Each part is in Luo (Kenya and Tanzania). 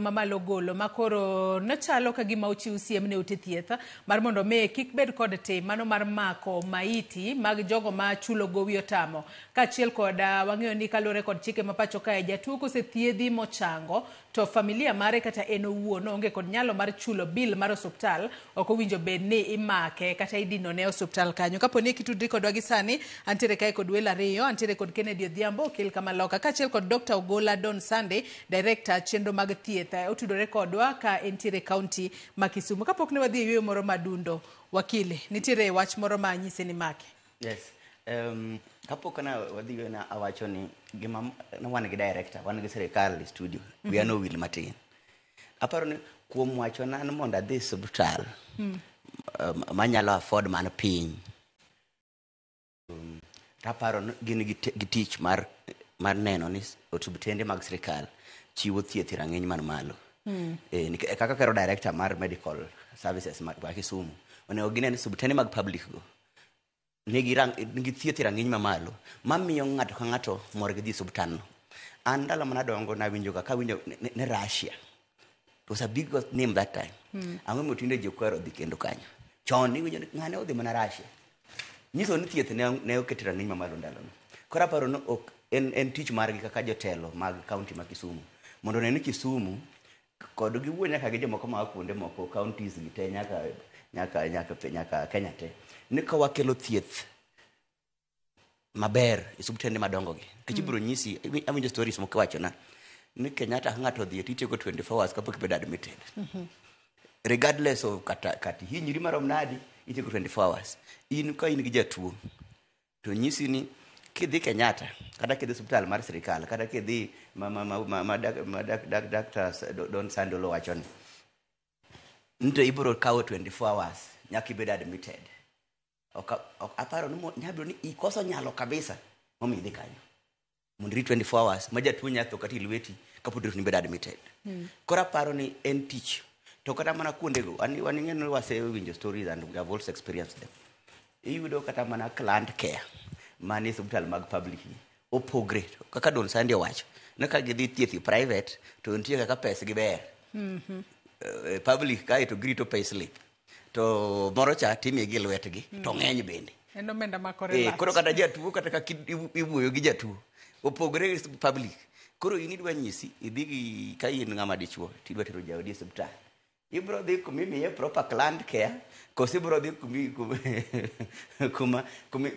Mamalo golo makoro nochalo ka gima ochiw siem ne ute thieth mar mondo mi kik bed kod tim mano mar mako maiti mag jogo ma chulo gowi otamo. Kaachiel kod wang'eyo ni kaluwore kod chike ma pacho kae, jatuo kosethiedhi mochango to familia mare kata en owuon onge kod nyalo mar chulo bill mar osuptal, ok owinjo bed ni imake kata idinone e osuptal kanyo. Kapo ni kitudri kodwa gi sani, antiere kae kod welo ariyo, antiere kod Kennedy Odhiambo, okil Kamaloka, kaachiel kod Dr. Ogola Don Sunday, Director chenro mag thieth. Otudore kodwa ka entiere county ma Kisumu. Kapok ne wadhi e yueyo moro madundo, wakili, nitiere wach moro ma anyise ni make. Yes. Kapok na wadhi na awacho ni gima ne wan gi director, wan gi sirikal e studio. Wiya nowil matin. Aparo ni kuom wachona ni mondo adhi osiptal manyalo afford man piny. Taparo ni gin gi tich mar neno ni osiptende mag sirikal chiwo thieth e rang'iny man malo. Kaka kero director mar medical services ma Kisumu, onego gine ni osiptende mag public go nigi thieth e rang'iny mamalo mamiyo ng'ato ka ng'ato mor gi dhi e osiptal no. An ndalo mana dongo nawinjo ga kawinjo ni Russia. It was a big name that time. Ang'o momiyo tinde ji ok ohero dhi kendo kanyo? Chon iwinjo ni ng'ane odhi mana Russia. Nyiso ni thieth ne oket e rang'iny mamalo ndalono. Koro aparo ni ok en tich margi kaka jotelo mag county ma Kisumu mondo one ni Kisumu kod giwuo nyaka gi jomoko maa kuonde moko counties gi te nyaka Kenya te ni ka wakelo thieth maber e osiptende madongo gi nikech ibiro nyisi awinjo stories moko iwachona ni Kenyatta ka ng'ato odhiye titieko 24 hours kapok ibedo admitted regardless of kata ihinyri marom nadi, itieko 24 hours. In ka in gi jatuo to nyisi ni kidhi Kenyatta kata kidhi osiptal mar sirikal kata kidhi ma Dr. Don Sandolo wacho ni to ibiro kawo 24 hours nyaka ibed admitted. Ok aparo ni nyabiro ni ikoso nyalo kabisa momiyo idhi kanyo mondo irit 24 hours ma jatuo nyalo tho kata e lweti kapod irito ni ibed admitted. Koro aparo ni en tich to kata mana kuondego wan ing'e ni wasewinjo stories and we have also experienced them. Iyudo kata mana client care manie osiptal mag public gi opogre kaka Don Sandy owacho ni ka gidhi thieth e private to nitie kaka pes gi ber. Public kae to girito pay slip to moro cha timiyi gi lwetgi to ng'eny bende. En omenda ma kore lach. Koro kata jatuo kata kaka iwuoyo gi jatuo opogre gi public. Koro in idwa nyisi idhi gi ka in ng'ama dichuo tidwa tero jaodi e osiptal. Ibiro dhi kuma imiye proper client care koso ibiro dhi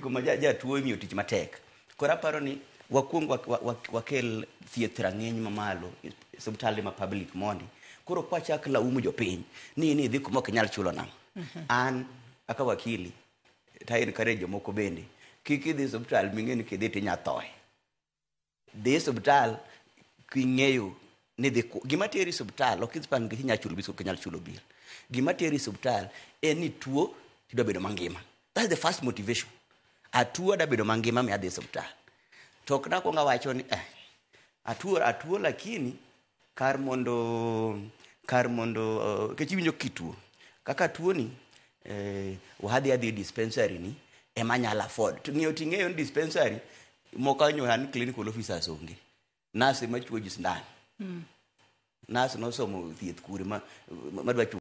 kuma jatuo imiyo tich matek. Koro aparo ni wakuong wakel thieth rang'iny mamalo e osiptande ma public mondi. Koro kwachak laumu jopiny ni in idhi kuma ok inyal chulo nang'o. An kaka wakili to encourage jomoko bende kik idhi e osiptal ming'e ni kidhi tinya thoe. Dhi e osiptal king'eyo ni dhi gima teri e osiptal ok isiptal nikech inyalo chulo bill ok inyal chulo bill. Gima teri e osiptal en ni tuo tidwa bedo mangima. That's the first motivation. Atuo adwa bedo mangima miyo adhi e osiptal. To ok nakuong awacho ni atuo lakini kar mondo nikech iwinjo kituo kaka tuo ni wadhi adhi e dispensary ni ema anyalo afford. To ng'eyo ting'eyo ni dispensary moko an clinical officers onge. Nurse ema chuo ji sindan. Nurse nosomo thieth kure madwa chuo